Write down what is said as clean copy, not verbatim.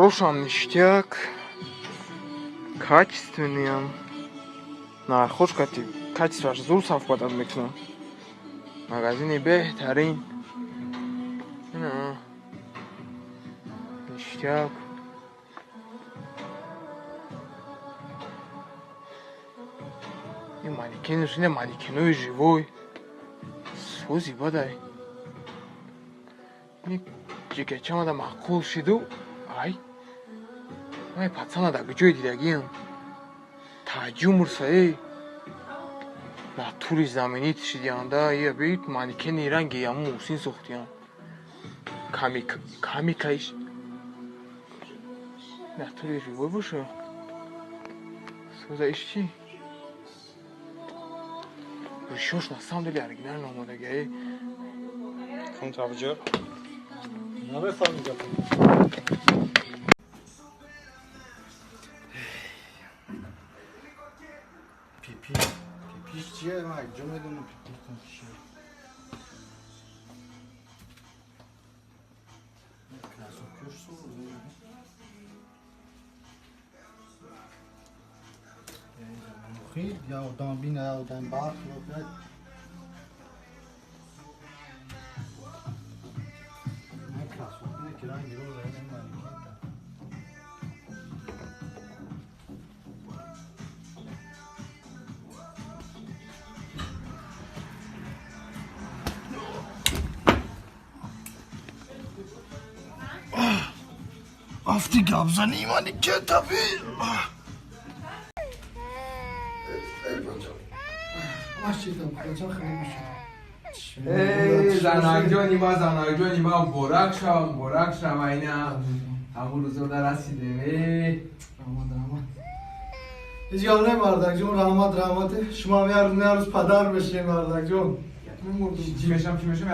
Рошам ништяк. Качественныйам. Нархош кати качествоаш зур совпадать мекунад. Магазини беҳтарин. Ина. Ништяк. Ин манекенш, ина манекенои живой. Сози бадай. Ини ҷигачамада маъқул шиду. Ай. Ай, пацана да куҷое дидагиам? Тааҷҷуб мурса, эй. Натури знаменит шидианда, ия бит манекени ранги яму Муҳсин сохтиян. Камик, камикаиш. Натури живой боша. Соза, иш чӣ? Ришош на самом деле оригинально омадаги, эй. Кун тавҷур. Намефаҳми гапо. Пипи. Пипиш чие? Ман ҷо медонам пипитон чие. Кроссовкаш сур. Мухит, я одам бина, я одам барқ, я кроссовки ки ранги роза, ин манекента. Афти гапзани манекента би. Эй, занакҷони ма, занакҷони ма, муборак шава, муборак шава, ина ҳамун рӯзода расидем, эй. Раҳмат, раҳмат. Ҳеҷ гап не, мардакҷон, раҳмат, раҳмат. Шумо ҳам як рӯз на рӯз падар мешед, мардакҷон. Чӣ мешам, чӣ мешам?